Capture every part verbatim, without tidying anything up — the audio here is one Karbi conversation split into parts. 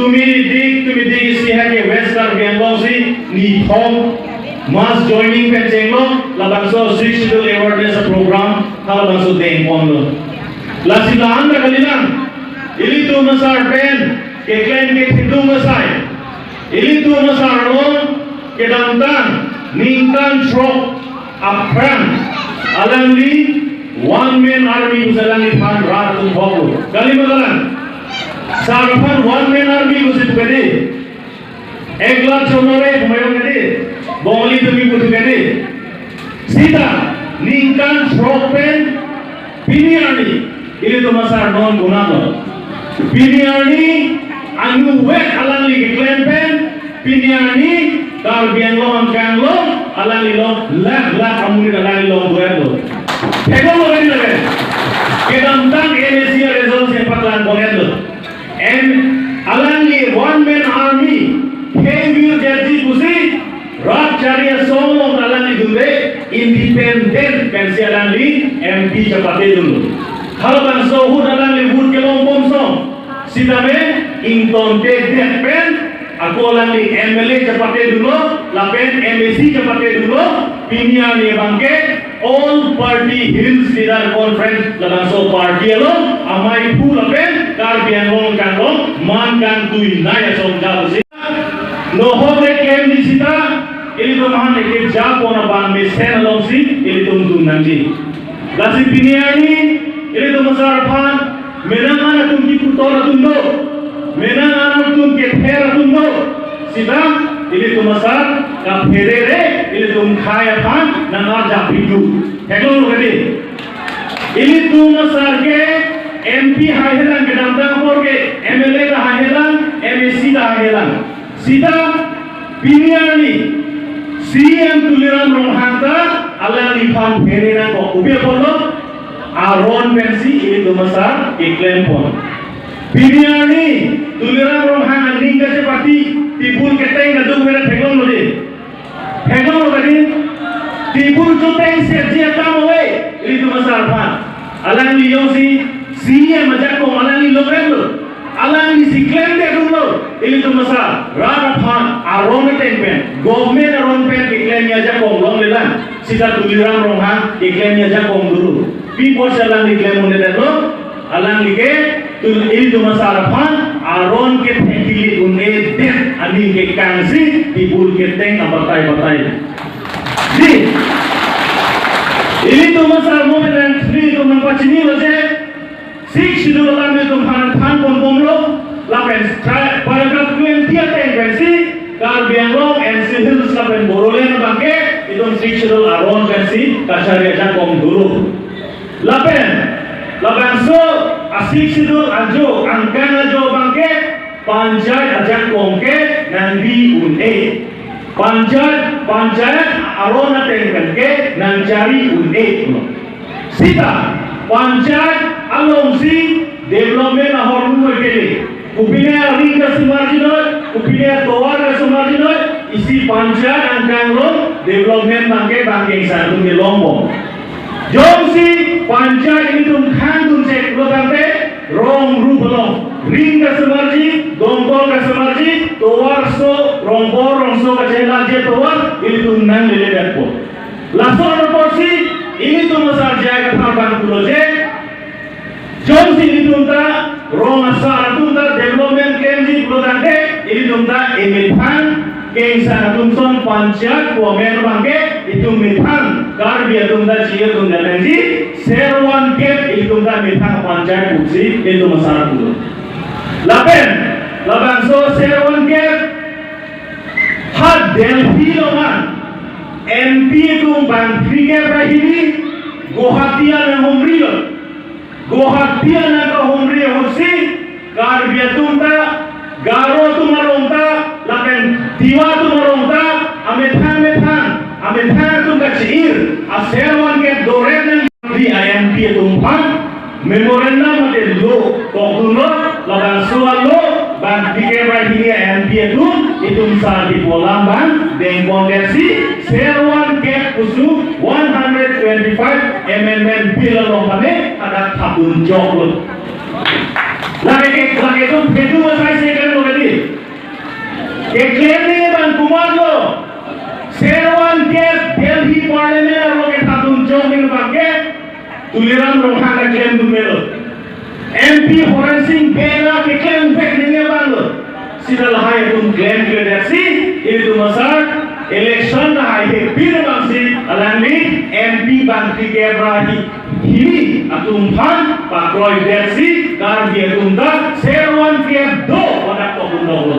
Tumi dik, tumi dik isi ha ke West Karbi Anglong si nithom mass joining pen chenglo, labangso Sixth Schedule awareness program halabangso dengponlo. Lasi la-an ta kalilang, ilitum asar pen keklem kethedung asai, ilitum asar along kedamtang ningkan throk aphrang alangli one man army pusi alangliphan rat atum hoklo. Kali ma kalang? Sar aphan one man army pusi pu kedi. Ek lakh chonore humayong kedi. Bongali tumi pu tu kedi. Sita ningkan throk pen pini arni ilitum asar non konatlo. Pini arni anutvet alangli keklem pen, pini arni Karbi Anglong angkang along alangli along lakh lakh amonit alangli along duetlo. Theklonglo kedi lake. Kedamtang M A C result si paklang konetlo. Em, alangli one man army, Khengvir Jetji pusi, rat chari asong along alangli dunde, independent pensi alangli M P chepatedunlo. Halabangso ahut alangli vote kelongbom song, sitame ingtontedet pen, ako alangli M L A chepatedunlo, lapen M A C chepatedunlo, pini arni abangke All Party Hills Leader Conference labangso party along amei aphu lapen Karbi Anglong angkang along man kangtuinei asong ja pusi. Nohok le klemji sita, ilitum aphan ekejapon abang mesen alongsi ilitum dun nangji. Lasi pini arni ilitum asar aphan menang an atum kiputor atum do, menang an atum kether atum do. Sita ilitum asar kaphere re, ilitum khei aphan nang-arjapik dun. Theklonglo kedi. Ilitum asar ke M P haihelang, kedamtang apor ke M L A ta haihelang, M A C ta haihelang. Sita pini arni C E M Tuliram Ronghang ta alangliphan phere nangkok, kopi aporlo? Aron pensi ilitum asar keklempon. Pini arni Tuliram Ronghang aning kachepate tebul keteng kadung mera theklonglo dei. Theklonglo kedi, tebul choteng setji akam ave ilitum asar aphan. Alangli jongsi C E M ajakong alangli longlemlo, alangli si klemdedunlo, ilitum asar rat aphan aron ateng pen, government aron pen keklemji ajakong longlelang. Sita Tuliram Ronghang keklemji ajakong dolo. Pi apotsi alangli klem un-edetlo? Alangli ke tul ilitum asar aphan aron kethek kili un-edet aning kekangsi tebul keteng abatai batai. Dei, ilitum asar mo pen nang ilitum nangpachinilo je, Sixth Schedule alam ilitum aphan thanponbomlo, lapen stri-, paragraph twenty ateng pensi Karbi Anglong, N C Hills lapen Bodoland abangke itum Sixth Schedule aron pensi kachari ajakong dolo. Lapen labangso a-Sixth Schedule ajo, angkang ajo abangke panchayat ajakong ke nangbi un-e. Panchayat, panchayat aron ateng pen ke nangchari un-e. Sita panchayat alongsi development ahormu kele. Kopine aring kasemarjinoi, kopine atovar kasemarjinoi, isi panchayat angkang along development abangke bang kengsa atum kelongbom. Jongsi panchayat ilitum khang dun chek lo tangte, rong rup along, ring kasemarji, dongkol kasemarji, tovar so, rongbor rongso kachela je tovar ilitum nangleledetpo. Laso apotsi ilitum asar J I Kathar abang pulo je, jongsi ilitum ta rong asar atum ta development klemji pulo tangte, ilitum ta emethang kengsa atum ason panchayat pu amen abangke itum methang Karbi atum ta chi atum ta nangji, ser one kep ilitum ta methang panchayat pusi ilitum asar pulo. Lapen labangso ser one kep ha Delhi along an M P atum bang phlikep ra hini Guwahati an nanghumrilo. Guwahati an nangkahumri ahutsi Karbi atum ta, Garo atum arong ta, lapen Tiwa atum arong ta, amethang methang, amethang atum kachi-ir, aser one kep doret nang di M P atum aphan memorandum mate law tokdunlo, labangso a-law bang phlikep ra hini M P atum, itum sardi polam bang dengpon detsi, ser one kep pusi one hundred twenty-five Amendment Bill along kami ada thapdun joklo. Lake ke, lake itum phedu asai si klem lo kali. Keklem ni abang komatlo. Servan kep Delhi Parliament arlo kethadun jok ni abang ke Tuliram Ronghang keklem dun melo. M P Horen Sing Bey keklem vek ni abang lo. Sita lahai atum klemkledet si, ilitum asar election lahai hepin abang si, alangli M P bangphli kep ra hi, hini atum aphan pakroidet si, Karbi atum ta servan kep do, wadak tok un doklo.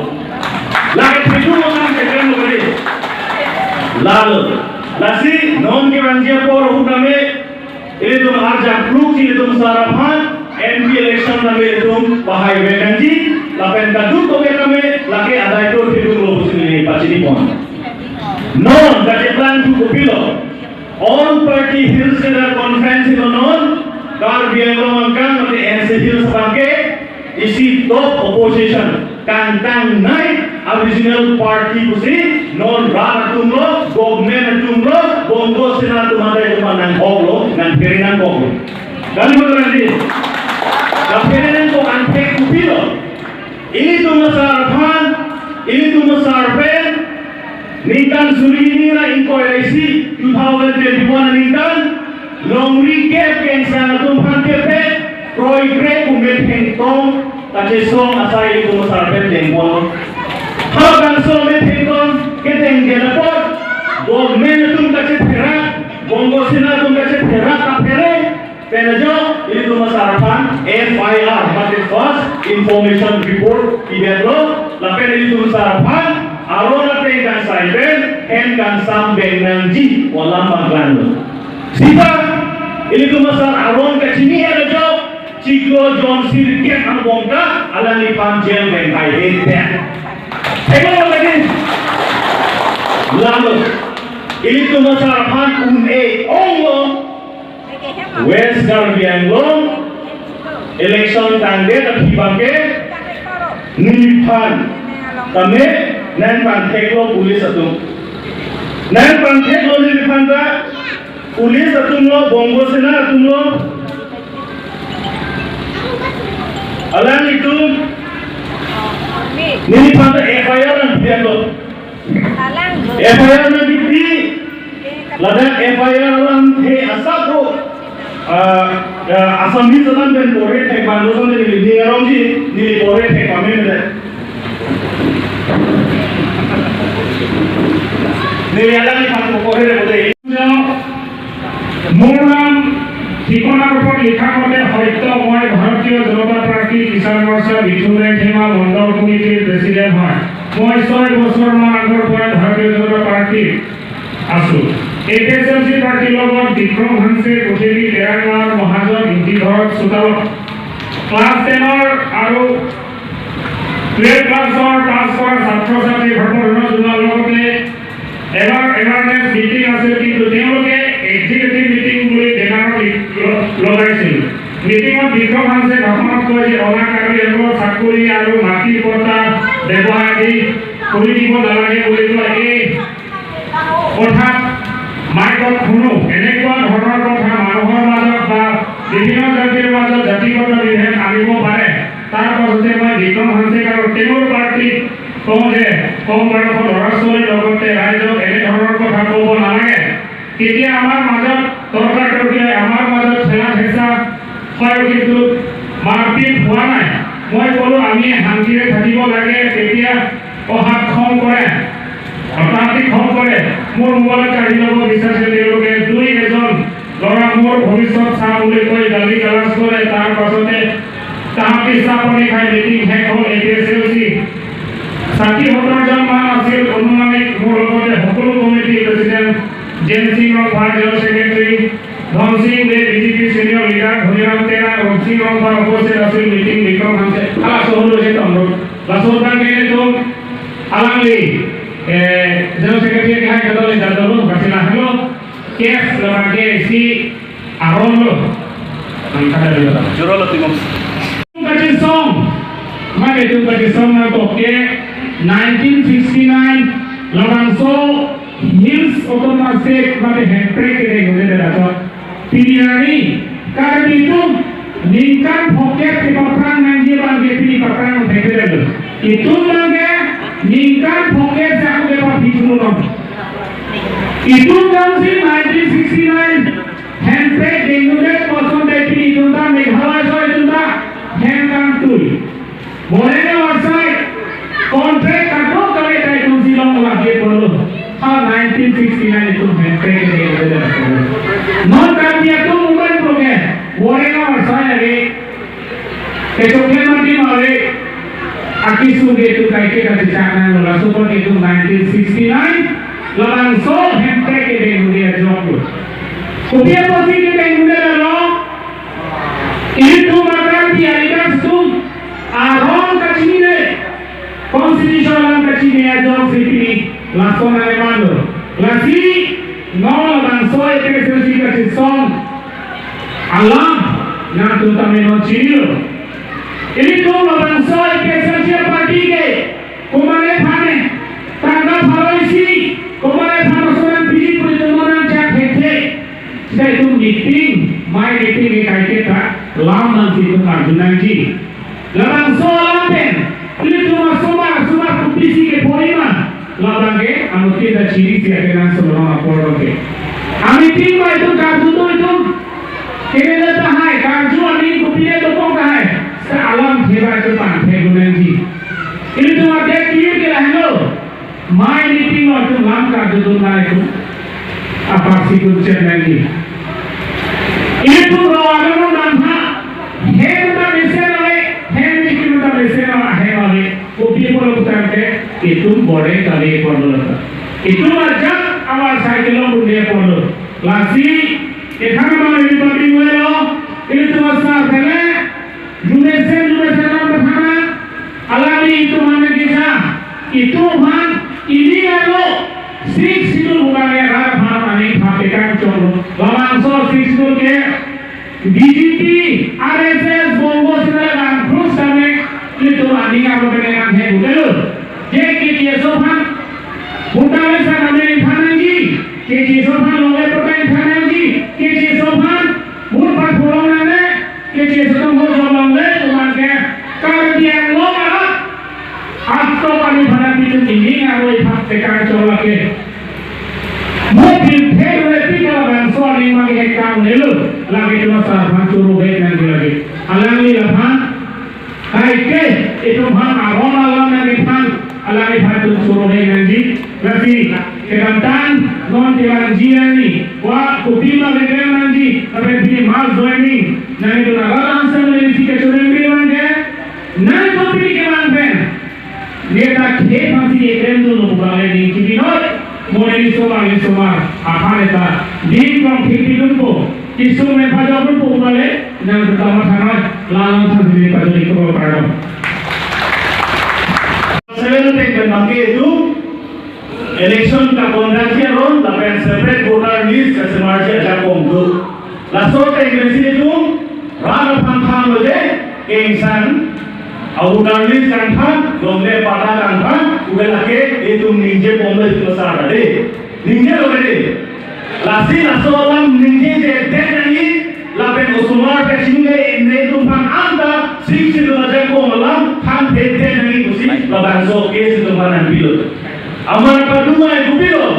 Lake phedu abang keklem lo kali. Lalo, lasi non kevangji apor ahut tame, ilitum arjap kluk si ilitum asar aphan, M P election tame ilitum pahai vek nangji, lapen kadokave tame, lake adai to thedung lo pusi neli pachini pon. Non, kacheplang thu kopilo. All Party Hills Leaders Conference ilo non, Karbi Anglong angkang mate N C Hills abang ke, isi top opposition, kangtangnei a-regional party pusi, non rat atum lo, government atum lo, Bongo Sena atum ante atum nang hok lo, nang phere nangkok lo. Kali mo nang di? Nang phere nangkok anthek kopilo. Ilitum asar aphan, ilitum asar pen, ningkan suri hini ra ingkoi ra isi, two thousand twenty-one aningkan, longri kep kengsang atum aphan kepet, kroikre pu metheng tong, kachesong asai ilitum asar pen dengpon. Ha bangso metheng tong, ketengdet apot, government atum kachetherak, Bongo Sena atum kachetherak kaphere, pen ajok, ilitum asar aphan F I R, mate First Information Report, pidetlo, lapen ilitum asar aphan, aron ateng kangsai pen, hen kangsam beng nangji, alam bang klanglo. Sita, ilitum asar aron kachini ajok, chiklo jon sirkep angbong ta, alangliphan jail beng kai hete. Theklo lagi. Lalo, ilitum asar aphan un-e onglo, West Karbi Anglong election tangdet aphi abang ke neliphan tame nang pangtheklo police atum. Nang pangtheklo neliphan ta police atum lo, Bongo Sena atum lo. Alanglitum neliphan ta F I R nangpian lo. F I R nangkipi, ladak F I R alangthe asap ro, ah, ah, Assamese alam pen pore thek bang lo, song neli ni arong ji, neli pore thek pame mele. Neli alangliphan pore re bote. মোৰ নাম ঠিকনাৰ ওপৰত লিখা মতে সত্য, মই ভাৰতীয় জনতা পাৰ্টি কিষাণ মৰ্চা বিথুন ৰাংখেমা মণ্ডল কমিটিৰ প্ৰেচিডেণ্ট হয়। মই ছয় বছৰমান আগৰ পৰাই ভাৰতীয় জনতা পাৰ্টিত আছো। এ পি এইচ এল চি পাৰ্টিৰ লগত বিক্ৰম হানছে, কোঠেলি, তেৰাং গাঁৱৰ মহাজন, ইংতি ঘৰত চোতালত ক্লাছ টেনৰ আৰু টুৱেলভ ক্লাছৰ পাছ কৰা ছাত্ৰ ছাত্ৰী সৰ্বধৰ্ম জনোৱাৰ লগতে এবাৰ এৱাৰনেছ মিটিং আছিল, কিন্তু তেওঁলোকে এক্সিকিউটিভ মিটিং বুলি বেনাৰ লি-, ল-, লগাইছিল। মিটিঙত বিক্ৰম হানছে ভাষণত কয় যে অনা কাৰ্বিসকলক চাকৰি আৰু মাটিৰ পট্টা ব্যৱসায় আদি কৰি দিব নালাগে বুলি কয়। এই কথা মাইকত শুনো, এনেকুৱা ধৰণৰ কথা মানুহৰ মাজত বা বিভিন্ন জাতিৰ মাজত জাতিগত বিভেদ আনিব পাৰে। তাৰ পাছতে মই বিক্ৰম হানছেক আৰু তেওঁৰ পাৰ্টিক কওঁ যে কম বয়সৰ ল'ৰা ছোৱালীৰ লগতে ৰাইজক এনেধৰণৰ কথা ক'ব নালাগে। তেতিয়া আমাৰ মাজত তৰ্কাতৰ্কি হয়, আমাৰ মাজত ঠেলা হেঁচা হয়, কিন্তু মাৰপিট হোৱা নাই। মই ক'লো, আমি শান্তিৰে থাকিব লাগে, তেতিয়া অহাত খং কৰে, অত্যাধিক খং কৰে। মোৰ মোবাইলত কাঢ়ি ল'ব বিচাৰিছে তেওঁলোকে। দুই এজন ল'ৰা মোৰ ভৱিষ্যত চাম বুলি কৈ গালি গালাজ কৰে। তাৰ পাছতে তাহাঁতি চাহ পানী খাই মিটিং শেষ হ'ল। এ পি এইচ এল চি ষাঠি সত্তৰজন মান আছিল অনুমানিক। মোৰ লগতে সকলো committee president Jen Singh Rongpha, general secretary Dhan Singh De, B J P senior leader Dhaniram Tera, Rup Singh Rongpha উপস্থিত আছিল। Meeting Bikram Hanse, ala soholo je tomro, laso tang kene tum alangli, eh, General Secretary ke hai kadol jadol kasi na halo, case labang ke isi aron lo. Ang kada dito. Juro lo timong. Kachisong, mane itum kachisong nangkok ke nineteen sixty-nine labangso Hills Autonomous State mane hemprek ke deng udah dapat. Piniari, karena itu Ningkan phokep kepaphrang nangji abang ke pini paphrang thekthedet. Itum abang ke ningkan phokep si ako kepaphi chunong. Itum damsi nineteen sixty-nine hemprek dengdudet koson dei pini itum ta Meghalaya soi itum ta hem kangtui. Boreng asai contract kadokave ta itum si longlapji apotlo. Ha nineteen sixty-nine itum hemprek ke de de de. Non Karbi atum uban program. Boreng asai ave. Kechoklemardi mare. Akesung ke itum kaike kachechak nanglo, laso apot itum nineteen sixty-nine labangso hemprek ke dengdude ajoklo. Kopi apotsi ke dengdude lo? Itum a-Karbi a-leaders atum aron kachinine, constitution alam kachine ajoksi pini lason nanglemanglo. Lasi non labangso A P H L C kachesong alam nangtum tame non chinilo. Ilitum labangso A P H L C party ke komatne aphan ne tangka pharo isi, komatne aphan asonan piji puri itum nangchak thekthe. Seta itum meeting, mei meeting ke kaike ta lam nangsi itum arju nangji. Labangso alam pen ilitum asomar asomar kopisi kepho-i ma, labang ke anuttin ta chirisi ake nangsolong apor ke. A-meeting ma itum karju do itum. Kenela tahai karju aning kopine dokok tahai. Seta alam theba itum pangthek nangji. Ilitum adet kir ke lahelo. Mei meeting lo itum lam karju do nai itum. Apar si itum chet nangji. Itum ro alo no nangha. Hem ta mesen ave, hem itum ta mesen ave, hem ave. Kopi apotlo putangte, itum boreng kali apotlo ta. Itum ajat awar cycle lo bunde apotlo. Lasi, ekhan ma itum papi muelo, itum asa pele, jumesen, jumesen lam pathana, alangli itum aphan kisa, itum aphan, ili alo, Sixth Schedule bukan ya, rat aphan aning thap tekang choklo. Labangso Sixth Schedule ke, B J P, R S S, Bongo Sena lang krus kami, itum aning alo kene nang he bukelo. Je K G S aphan, bukan sa kami thanangji, K G S aphan longle pertai thanangji, K G S aphan, bun pat pulong nane, K G S atum ho jolong le, tuman ke, Karbi Anglong arat, atok kami pada pitu tinggi, ngaro iphak tekang chok lake. Mo pil thek le pi kalabangso aning magi hekang nelo, lake cuma sarphan churu hek nangji lake. Alangli laphan, kaike, itum aphan aron alam nangkephan, alangliphan itum churu hek nangji. Lasi, kedamtang, non kelang ji ani, wa, kopi ma keklem nangji, tapi pini mass joining, nang itum alam sambil isi kecurang bilang ke, nang kopi kelang pen. Neta khep aphansi keklem dunlo pu bang le ning kibinoi. Mo neli osomar, neli osomar aphan neta ning kong thik pidunpo, kisung me pajok dunpo pu bang le nang pertama thangnoi, lalang thansi neli pajok ikpo pardon. Seven pen bangke itum election kakondak ji aron lapen separate voter list kasemarji ajakong do. Laso ateng pensi itum rat aphan thanlo je, kengsang, a-voter list kangthan, longle patta kangthan, ube lake itum ningje bomlo itum asar ade. Ningjelo ade. Lasi laso alam ningjejedet nangji, lapen osomar kachinine itum aphan anta, Sixth Schedule ajakong alam, thanthedet nangji pusi, labangso case itum aphan nangpilo. Amat padumai kopilo.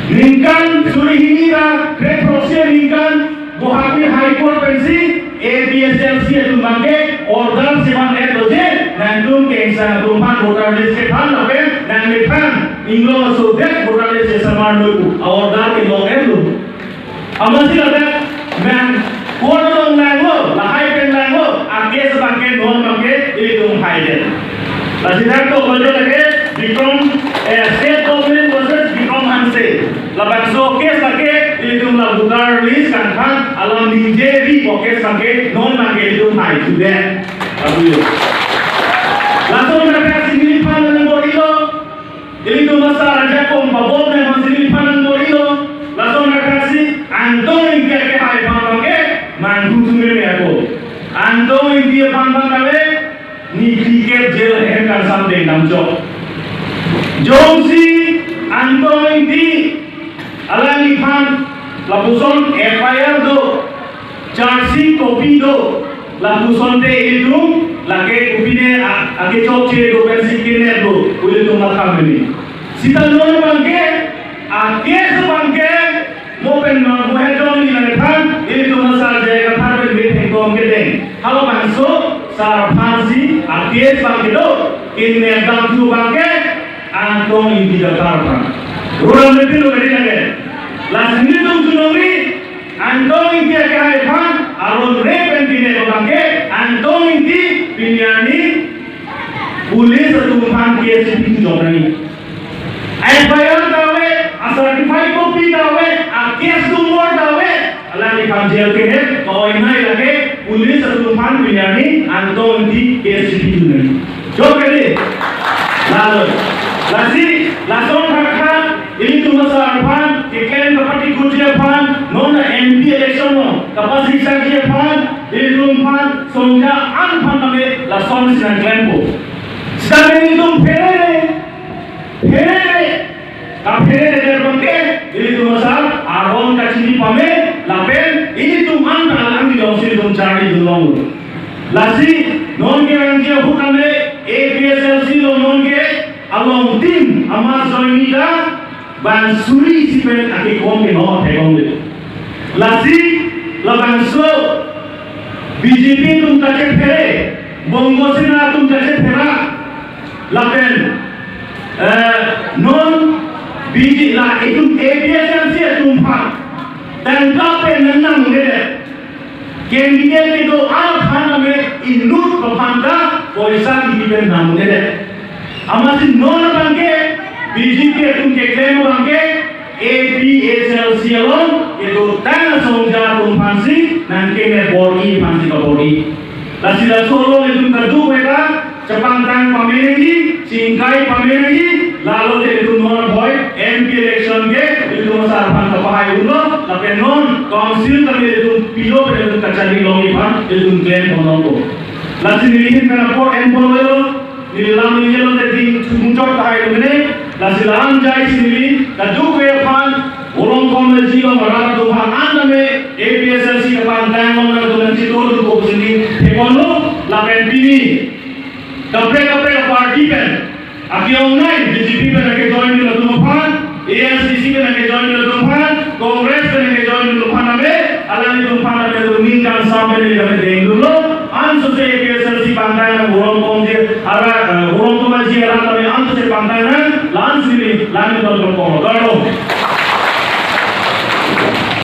Ningkan suri hini ra kre-throksi aningkan Guwahati High Court pensi A P H L C atum bangke order siman et lo je, nangtum kengsang atum aphan voter list kethan lapen nangmethan inglong asodet voter list semarlo pu a-order kelong et lo. Amatsi ladak nang court along langlo, lahai pen langlo, a-case bangke non bangke ilitum haidet. Lasi dak to bajo lake Bikram, eh, State Government versus Bikram Hanse. Labangso case lake ilitum la voter list kangthan alam ningje ri ko case bangke non bangke ilitum hai sudah. Aduh. Laso nangkaksi neliphan nangborilo. Ilitum asar ajakong pabom nang aphansi neliphan nangborilo. Laso nangkaksi Angtong Ingti akehai aphan bangke manghu sumir me ako. Angtong Ingti aphan bang kave, ni phlikep jail hem kangsam dengdamchot. Jongsi Angtong Ingti alangliphan lapuson F I R do. Charging copy do, lapuson te ilitum, lake kopine a-, ake chokche do pensi kidnap do, ilitum matham ini. Sita non abang ke, a case abang ke, mo pen ma mo he jong ni lang than, ilitum asar je ka than pen mit hengkong kedeng. Halabangso, sar aphansi, a case abang ke do, kidnap dam thu abang ke, Angtong Ingti Jatar aphan. Ruram le pilo kadi lake. Lasi nelitum chunongri, Angtong Ingti akehai aphan, aron re pen pine abang ke, Angtong Ingti pini arni police atum aphan case pi tu jok nangji. F I R ta ave, a certified copy ta ave, a case number ta ave, alangli aphan jail kehe, ko-oi nai lake, police atum aphan pini arni, Angtong Ingti case pi tu nangji. Jok kali. Lalu. Lasi, lason thakthak, ilitum asar aphan, keklem kapati kuji aphan, non na M P election non, kapasi saji aphan, ilitum aphan, songja an aphan kami, lason si nangklempo. Sita ilitum phere, phere, kaphere de abang ke, ilitum asar, aron kachini pame, lapen, ilitum an alang di long si ilitum charli dun long. Lasi, non ke rangji ahut ame, A P H L C along non ke, along team, amat join ni ta, bang suri si pen ake kom ke no thekong le. Lasi, labangso, B J P atum kachephere, Bongo Sena atum kachephere, lapen, eh, non B J P la itum A P H L C atum aphan, tangka pen nang nang de. Candidate kedo aphan ame inut aphan ta poisa kipi pen nang de. Amatsi non abang ke B J P atum keklem abang ke A P H L C along kedotang asongja atum aphansi nangkeme bor-i aphansi kabor-i. Lasi laso along itum kadokave ta chepangtang pame nangji, chingkai pame nangji, lalo te itum non bhoi, M P election ke, itum asar aphan kapahai unlo, lapen non, council kami itum pilo pen itum kachari longji aphan, itum claim ponlongpo. Lasi neli ahin pen apor en ponlo, neli lam neli lo te ding muchot kahai lo mene, lasi lam jai si neli, kadokave aphan, Urong Committee along rat atum aphan an tame, A P H L C kapangtang along nangtum nangchitodunpo pusi neli theponlo, lapen pini, kaprek kaprek party pen, ake-ongnei B J P pen ake join dun atum aphan, A S D C pen ake join dun atum aphan, Congress pen ake join dun atum aphan ave, alanglitum aphan ave atum ningkan sam pen ave dengdunlo, ansose A P H L C pangtang nang Urong Committee ara, eh, Urong Committee ara ave ansose pangtang nang, la-an si neli, la-an si neli pon pon.